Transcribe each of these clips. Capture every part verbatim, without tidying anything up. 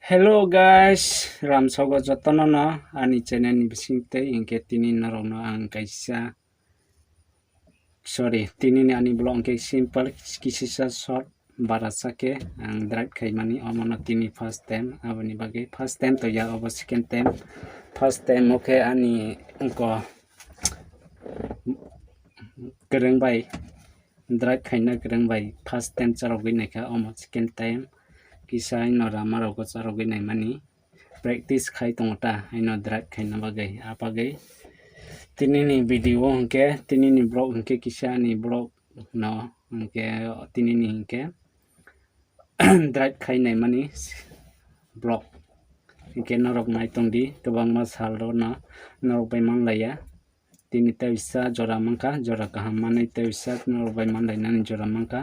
Hello guys, ramsogo jotono no ani channel ni bising tei hinkhe tini norok no ang kaisa, sorry, tini ni ani vlog hinkhe simple kisisa short bara sa khe ang drive khaimani omo no tini first time, aboni bagwi first time to ya obo second time, first time o khe ani wngko kwrwng bai drive khaina kwrwng bai first time charogwi naikha omo second time kisa ino rama rogo charogwi naimani practice khai tongo ta ino drive khaina bagwi a bagwi tini ni video hinkhe tini ni vlog hinkhe kisa ani vlog no hinkhe tini ni hinkhe drive khai naimani vlog hinkhe norok nai tongdi kwbangma sal rok no norok bai manlaiya. Tini tei uaisa jora mankha, jora kaham manwi tei uaisa norok bai manlainani jora mankha.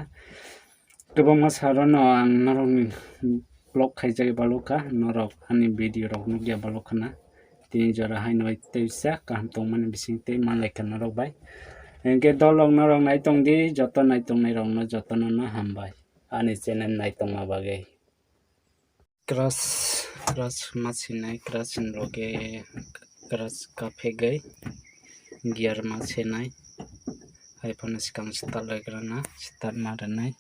Kwbangma sal rok no ang norok ni vlog khaijagwi balokha, norok ani video rok nukya balokha na. Tini jora haino bai tei uaisa kaham tongmani bising tei manlaikha norok bai. Hinkhe dol rok norok nai tongdi, joto nai tongnai rok no jotono no hambai ani channel nai tongma bagwi. Crush, crush ma sinai, crush ni loge crush kaphegwi gear ma sinai, hai phano swkang start laigrana, start ma rwnai.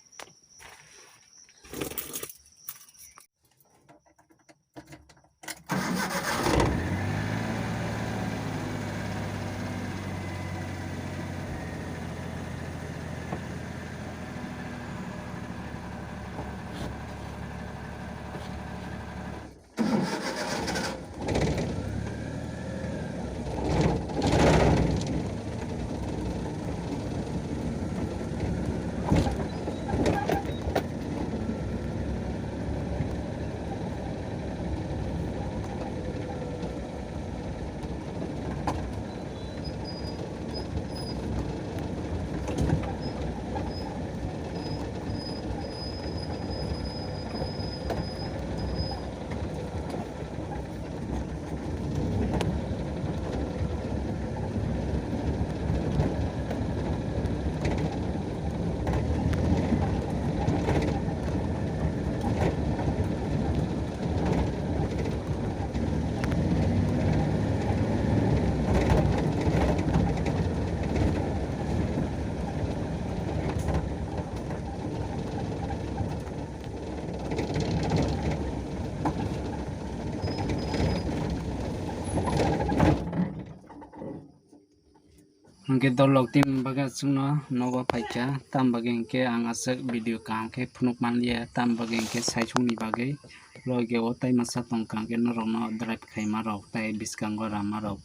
Hwnkhe dolok tini bagwi aswkno nogo phaikha, tam bagwi hinkhe ang aswk video kaham khe phunuk manliya, tam bagwi hinkhe saichung ni bagwi logi o tai masa tongkha, hinkhe norokno drive khaima rok tai bwskango rama rok,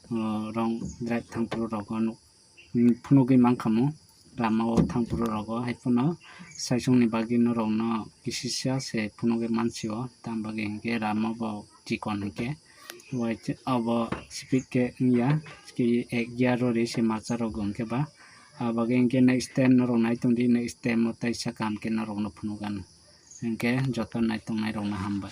o, rong drive thangphuru rok o nuk-, phunugwi mankhamu rama o thangphuru rok o, hai phano saichung ni bagwi norokno kisisa se phunugwi mansio, tam bagwi hinkhe rama bo chikon hinkhe. Obo speed khe wngya, tei ek gear rori se masa rok hwnkhe ba. Abagwi hinkhe next time norok nai tongdi, next time o teisa kaham khe norokno phunukgano. Hinkhe joto nai tongnai rokno hambai.